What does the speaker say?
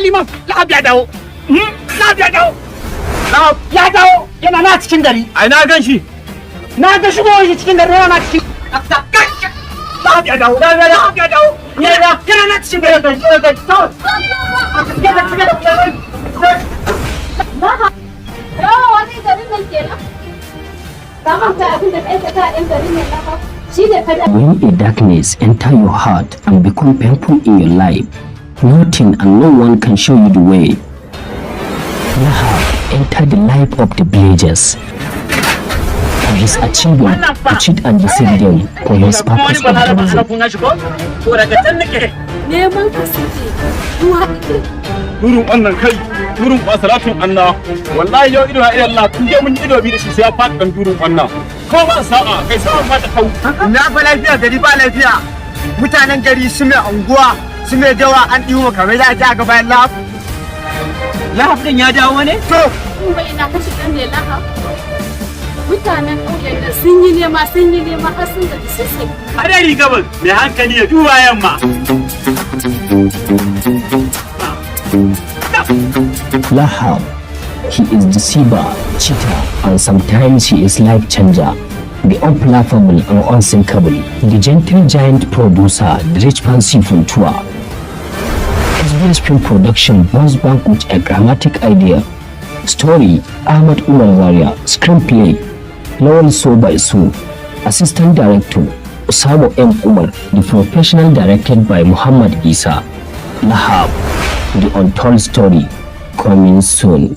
Liman, Lahab ya dawo. Lahab ya dawo. Lahab ya dawo, yana na cikin gari. Ai na gan shi. Na ga shigowar shi cikin gari, yana na cikin. Lahab ya dawo. Lahab ya dawo. Yana na cikin gari. Lahab, dawowa ne garin nan kenan? Ka manta abin da ka aikata a 'yan garin nan, Lahab? Shi ne fa da When a darkness enter your heart and become painful in your life, nothing and no one can show you the way. Lahab entered the life of the villagers. For his achievement to cheat and deceive them for his purpose of benefit. To, daga can nake. Neman ka suke ruwa ido. Durin wannan kai, durin kwa salatin anna. Wallahi yau ido na idan Allah tun je mun yi ido bi da shi, sai ya faɗi dan durin wannan. Ko ba sa'a kai, sa'a ma ta kau. Na fa lafiya, gari ba lafiya. Mutanen gari su mai anguwa, su mai dawa, an ɗiwo kamar za a ji a ga bayan Lahab. Lahab din ya dawo ne? To. Kuma ina ka shiga ne, Lahab? Mutanen ƙauyen nan sun yi nema, sun yi nema har sun gaji sosai. Hadari gabas, mai hankali ya duba yamma. Lahab, he is deceiver, cheater, and sometimes he is life changer. The unflappable and unsinkable, the gentle giant producer, the rich fancy Funtua. SBS Film Production bounce back with a dramatic idea. Story, Ahmad Umar Zaria. Screenplay, Lawal So by So. Assistant Director, Osamo M. Umar. The Professional, directed by Muhammad Isa. Lahab, The Untold Story, coming soon.